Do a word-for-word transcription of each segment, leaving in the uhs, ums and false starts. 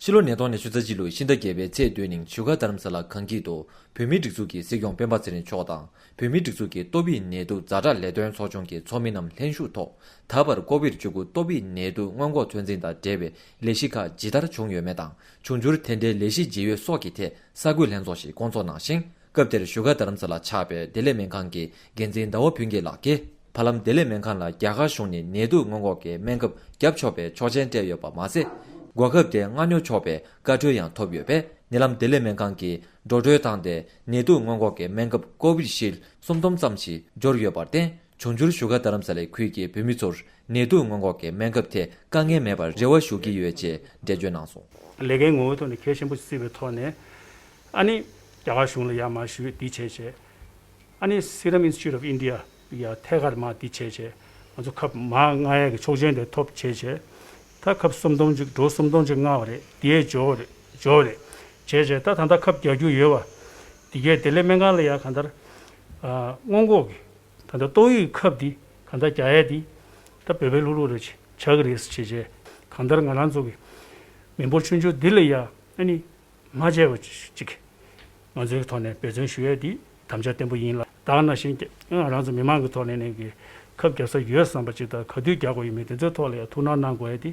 ཕྱི་ལོ་ཉིས་སྟོང་ཉི་ཤུ་རྩ་གཅིག་ལོའི་ཕྱི་ཟླ་བརྒྱད་པའི་ཚེས་བདུན་ཉིན་བཞུགས་སྒར་རྡ་རམ་ས་ལ་གངས་སྐྱིད་དུ་བོད་མིའི་སྒྲིག་འཛུགས་ཀྱི་སྲིད་སྐྱོང་སྤེན་པ་ཚེ་རིང་མཆོག་དང་། བོད་མིའི་སྒྲིག་འཛུགས་ཀྱི་ཏོག་དབྱིབས་ནད་དུག་ཛ་དྲག་ལས་དོན་ཚོགས་ཆུང་གི་ཚོགས་མི་རྣམས་ལྷན་ཞུགས་ཐོག་ད་བར་ཀོ་བིཌ་བཅུ་དགུ་ཏོག་དབྱིབས་ནད་དུག་སྔོན་འགོག་ཚོད་འཛིན་དང་འབྲེལ་བའི་ལས་གཞི་ཁག་ཇི་ལྟར་བྱུང་ཡོད་མེད་དང་། འབྱུང་འགྱུར་དེ་འབྲེལ་ལས་གཞི་ཇི་ཡོད་སོགས་ཀྱི་ཐད་གསར་འགོད་ལྷན་ཚོགས་ཤིག་བསྐོང་ཚོགས་གནང་ཞིང་། སྐབས་དེར་བཞུགས་སྒར་རྡ་རམ་ས་ལ་ཆགས་པའི་བདེ་ལེགས་སྨན་ཁང་གི་འགན་འཛིན་ཟླ་བ་ཕུན་སྐྱིད་ལགས་ཀྱིས། བར་ལམ་བདེ་ལེགས་སྨན་ཁང་ལ་རྒྱ་གར་གཞུང་ནས་ནད་དུག་སྔོན་འགོག་གི་སྨན་ཁབ་བརྒྱབ་ཆོག་པའི་ཆོག་མཆན་སྤྲད་ཡོད་པ་མ་ཟད། འགོག་ཁབ་དེ་མངགས་ཉོ་ཆོག་པའི་བཀའ་འཁྲོལ་ཡང་ཐོབ་ཡོད་པས། ཉེ་ལམ་བདེ་ལེགས་སྨན་ཁང་གིས་འགྲོ་གྲོན་བཏང་སྟེ་ནད་དུག་སྔོན་འགོག་གི་སྨན་ཁབ་ཀོ་བི་ཤིལ་སུམ་སྟོང་ཙམ་ཞིག་འབྱོར་ཡོད་པར་བརྟེན། འབྱུང་འགྱུར་བཞུགས་སྒར་རྡ་རམ་ས་ལའི་ཁུལ་གྱི་བོད་མི་ཚོར་ནད་དུག་སྔོན་འགོག་གི་སྨན་ཁབ་ཐད་དཀའ་ངལ་མེད་པར་རེ་བ་ཞུ་གི་ཡོད་ཅེས་འགྲེལ་བརྗོད་གནང་སོང་། ལས་ཀའི་ངོ་བོའི་ཐོག་ནས་གལ་ཆེན་པོ་བརྩིས་པའི་ཐོག་ནས། ཨ་ནི་རྒྱ་གར་གཞུང་ལ་ཡར་མར་ཞུས་འདི་བྱས་བྱས། ཨ་ནི་Serum Institute of India ཡ་ཐད་ཀར་མར་འདི་བྱས་བྱས། ང་ཚོ་ཁབ་མར་མངགས་ཡས་ཀྱི་ཆོག་མཆན་དེ་ཐོབ་བྱས་བྱས། ད་ཁབ་སུམ་སྟོང་ཅིག་འགྲོ་སུམ་སྟོང་ཅིག་མངགས་པ་རེད། འདི་ཡས་འབྱོར་བ་རེད། འབྱོར་བ་རེད། བྱས་བྱས་ད་ད་ལྟ་ཁབ་རྒྱག་རྒྱུ་ཡོད་པ། འདི་གས་བདེ་ལེགས་སྨན་ཁང་ལ་ཡ་གང་ལྟར། ཨ་སྔོན་འགོག་གི་ད་ལྟ་ཏོག་དབྱིབས་ཁབ་འདི་གང་ལྟར་རྒྱག་ཡས་འདི་ད་འབོད་སྐུལ་ལྷུག་ལྷུག་རེ་བྱ་གི་རེད་ཟེར་བྱས་བྱས། གང་ལྟར་ང་རང་ཚོ་གི་མི་འབོར་ཆུང་ཆུང་འདི་ལ་ཡ་ཨ་ནི་མ་བྱས་པ་ཅིག་ང་ཚོའི་ཐོག་ནས་འབད་བརྩོན་ཞུ་ཡས་འདི་དམ་བཅའ་བརྟན་པོ་ཡིན་ལ། ད་ག་ནང་བཞིན་ང་རང་ཚོ་མི་མང་གི་ཐོག་ནས་ནས་གི་ཁབ་རྒྱག་ས་ཡོད་བསམ་པ་ཅིག་དང་ག་དུས་རྒྱག་དགོས་ཡོད་མེད་དེ་ཚོའི་ཐོག་ལ་ཡ་ཐུགས་སྣང་གནང་དགོས་ཡས་འདི་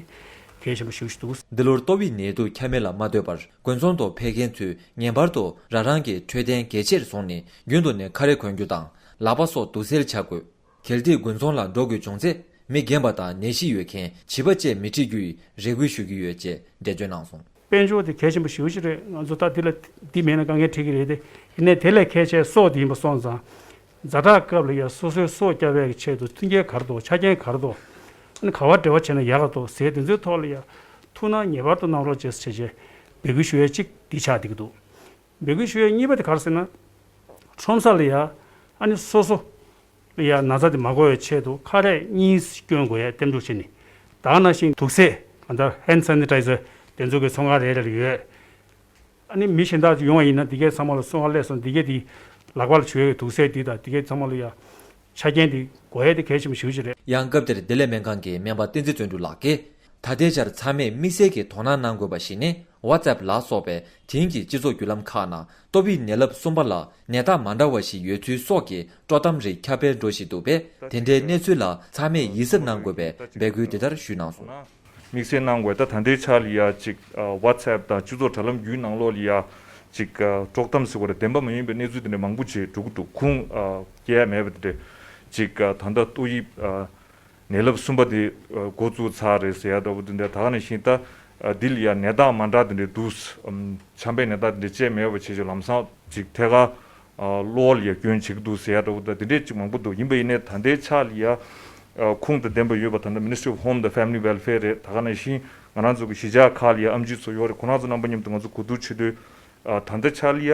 གལ་ཆེན་པོ་ཞེ་པོ་ཅིག་འདུག། འདི་ལོར་ཏོག་དབྱིབས་ནད་དུག་ཁྱབ་མེད་ལ་མ་ལྟོས་པར་དགོན་ཚོགས་ཐོག་ཕེབས་མཁན་ཚོས་ངེས་པར་དུ་རང་རང་གི་འཕྲོད་བསྟེན་གལ་ཆེར་བཟུང་ནས་རྒྱུན་དུ་ནས་ཁ་རས་གོན་རྒྱུ་དང་ལག་པ་སོགས་དུག་སེལ་བྱ་དགོས། གལ་ཏེ་དགོན་ཚོགས་ལ་འགྲོ་དགོས་བྱུང་ཚེ་མི་རྒན་པ་དང་ནད་གཞི་ཡོད་མཁན་བྱིས་པ་བཅས་མི་ཁྲིད་རྒྱུའི་རེ་སྐུལ་ཞུ་གི་ཡོད་ཅེས་འགྲེལ་བརྗོད་གནང་སོང་། དཔལ་འབྱོར་དེ་གལ་ཆེན་པོ་ཞེ་པོ་ཅིག་རེད། ང་ཚོ་ད་འདི་ལ་འདི་མེད་ན་དཀའ་ངལ་འཕྲད་ཀྱི་རེད་དེ། ཡིན་ནའི་དེ་ལས་གལ་ཆེ་སྲོག་དེ་ཡིན་པ་སོང་ཙང་། ཛ་དྲག་སྐབས་ལ་ཡ་སོ་སོའི་སྲོག་སྐྱོབ་པའི་ཆེད་དུ་མཐུན་རྐྱེན་ག་རེ་འདུག། ཆ་རྐྱེན་ག་རེ་འདུག། ཨ་ནི་ག་པར་འབྲེལ་བ་བྱས་ན་ཡག་ག་འདུག་ཟེར་དེ་ཚོའི་ཐོག་ལ་ཡ་ཐུགས་སྣང་ངེས་པར་དུ་གནང་རོགས་བྱེད་ཟེར་བྱས་འབོད་སྐུལ་ཞུ་ཡས་གཅིག་འདི་ཆགས་བསྡད་ཀྱི་འདུག། འབོད་སྐུལ་ཞུ་ཡས་གཉིས་པ་དེ་ག་རེ་ཟེར་ན། ཁྲོམ་ས་ལ་ཡ་ཨ་ནི་སོ་སོ་ལ་ཡ་ན་ཚ་དེ་མ་འགོ་བའི་ཆེད་དུ་ཁ་རས་གཉིས་གྱོན་དགོས་ཡས་རྟེན་འབྲེལ་བྱས་ནས། ད་ག་ནང་བཞིན་དུག་སེལ་གང་ལྟར་ཧེན་ཌི་སེ་ནི་ཊའི་ཛར་དེ་ཚོ་གི་ཚོང་ཁང་རེ་རེ་ལ་ཡོད། ཨ་ནི་མི་གཞན་དག་ཅིག་ཡོང་བ་ཡིན་ན་འདི་གའི་ཚང་མ་ལ་གསོལ་བ་སླེབས་སོང་། འདི་གའི་འདི་ལག་པ་ལ་བྱུག་ཡས་དུག་སེལ་འདི་དང་འདི་གའི་ཚང་མ་ལ་ཡ་ཆ་རྐྱེན་འདི་དགོས་ཡས་དེ་གལ་ཆེན་པོ་ཞེ་པོ་ཅིག་རེད། ཡང་སྐབས་དེར་བདེ་ལེགས་སྨན་ཁང་གི་སྨན་པ་བསྟན་འཛིན་བརྩོན་འགྲུས་ལགས་ཀྱིས། ད་ལྟའི་ཆར་ཚང་མས་དམིགས་བསལ་གྱི་དོ་སྣང་གནང་དགོས་པ་ཞིག་ནི་ཝ་ཙེབ་ལ་སོགས་པའི་དེང་གི་སྤྱི་ཚོགས་བརྒྱུད་ལམ་ཁག་ནང་ཏོག་དབྱིབས་ནད་རླབས་གསུམ་པ་ལ་ནད་རྟགས་མ་འདྲ་བ་ཞིག་ཡོད་ཚུལ་སོགས་ཀྱི་དཀྲོག་གཏམ་རིགས་ཁྱབ་སྤེལ་འགྲོ་བཞིན་འདུག་པས། དེ་འདྲའི་གནས་ཚུལ་ལ་ཚང་མས་ཡིད་གཟབ་གནང་དགོས་པའི་འབོད་སྐུལ་དེ་ལྟར་ཞུས་གནང་སོང་། དམིགས་བསལ་གནང་དགོས། ད་ད་ལྟའི་ཆ་ལ་ཡ་ཅིག་ཝ་ཙེབ་དང་སྤྱི་ཚོགས་དྲ་ལམ་བརྒྱུད་ནང་ལོགས་ལ་ཡ་ཅིག་དཀྲོག་གཏམ་ཟེར་བ་རེད། བདེན་པ་མ་ཡིན་པའི་གནས་ཚུལ་དེ་འདྲ་མང་པོ་ཅིག་འགྲོ་གི་འདུག། ཁུངས་སྐྱེལ་ཡ་མེད་པ་དེ་འདྲ་ཅིག་ད་ལྟ་ཏོག་དབྱིབས་ནད་རླབས་གསུམ་པ་དེ་འགོ་བཙུགས་ཚར་རེད་ཟེར་ཡ་འདྲ་བོ་དེ་འདྲ། ད་ག་ནང་བཞིན་ད་འདི་ལ་ཡ་ནད་རྟགས་མ་འདྲ་དེ་འདྲ་འདུག། ཆམ་པའི་ནད་རྟགས་དེ་འདྲ་ཅིག་མེད་པ་བྱས་ཅིག་ལམ་སང་ཅིག་ཐད་ཀར་གློ་བ་ལ་ཡ་སྐྱོན་བྱེད་ཀྱི་འདུག་ཟེར་ཡ་འདྲ་བོ་ད་དེ་འདྲས་ཅིག་མང་པོ་འདུག། ཡིན་པ་ཡིན་ནའི་ད་ལྟའི་ཆ་ལ་ཡ་ཁུངས་དང་ལྡན་པ་ཡོད་པ་ད་ལྟ་Ministry of Home དང་Family Welfare རེད། ད་ག་ནང་བཞིན་ང་རང་ཚོ་གི་གཞིས་ཆགས་ཁག་ལ་ཡ་ཨེམ་ཆི་ཚོ་ཡོད་རེད། ཁོ་རང་ཚོ་རྣམ་པ་མཉམ་དུ་ང་ཚོ་གོ་བསྡུར་བྱེད་དུས་ད་ལྟའི་ཆ་ལ་ཡ་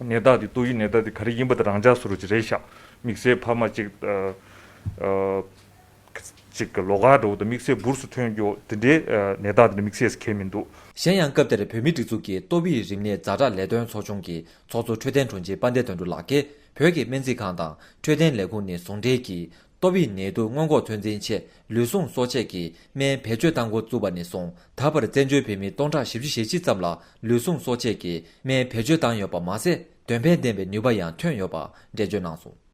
ནད་རྟགས་དེ་ཏོག་དབྱིབས་ནད་རྟགས་དེ་ག་རེ་ཡིན་པ་དེ་རང་འཇགས་བཟོ་འདྲ་ཅིག་རེད་ཤག། དམིགས་བསལ་ཕ་མ་ཅིག་ཅིག་གི་ལོགས་ཀ་འདྲ་བོ་དང་དམིགས་བསལ་འབུར་སུ་ཐོན་རྒྱུ་དེ་འདྲའི་ནད་རྟགས་དེ་འདྲ་དམིགས་བསལ་གང་ཡང་མི་འདུག། གཞན་ཡང་སྐབས་དེར་བོད་མིའི་སྒྲིག་འཛུགས་ཀྱི་ཏོག་དབྱིབས་རིམས་ནད་ཛ་དྲག་ལས་དོན་ཚོགས་ཆུང་གི་ཚོགས་གཙོ་འཕྲོད་བསྟེན་དྲུང་ཆེ་དཔལ་ལྡན་དོན་གྲུབ་ལགས་ཀྱིས་བོད་ཀྱི་སྨན་རྩིས་ཁང་དང་འཕྲོད་བསྟེན་ལས་ཁུངས་ནས་ཟུང་འབྲེལ་གྱིས། ཏོག་དབྱིབས་ནད་དུག་སྔོན་འགོག་ཚོད་འཛིན་ཆེད་ལུས་ཟུངས་གསོ་དཔྱད་ཀྱི་སྨན་བེད་སྤྱོད་གཏང་འགོ་བཙུགས་པ་ནས་བཟུང་ད་བར་བཙན་བྱོལ་བོད་མི་སྟོང་ཕྲག་བཞི་བཅུ་ཞེ་གཅིག་ཙམ་ལ་ལུས་ཟུངས་གསོ་དཔྱད་ཀྱི་སྨན་བེད་སྤྱོད་བཏང་ཡོད་པ་མ་ཟད། འདོན་སྤེལ་ལྡན་པའི་ནུས་པ་ཡང་ཐོན་ཡོད་པ་འགྲེལ་བརྗོད་གནང་སོང་།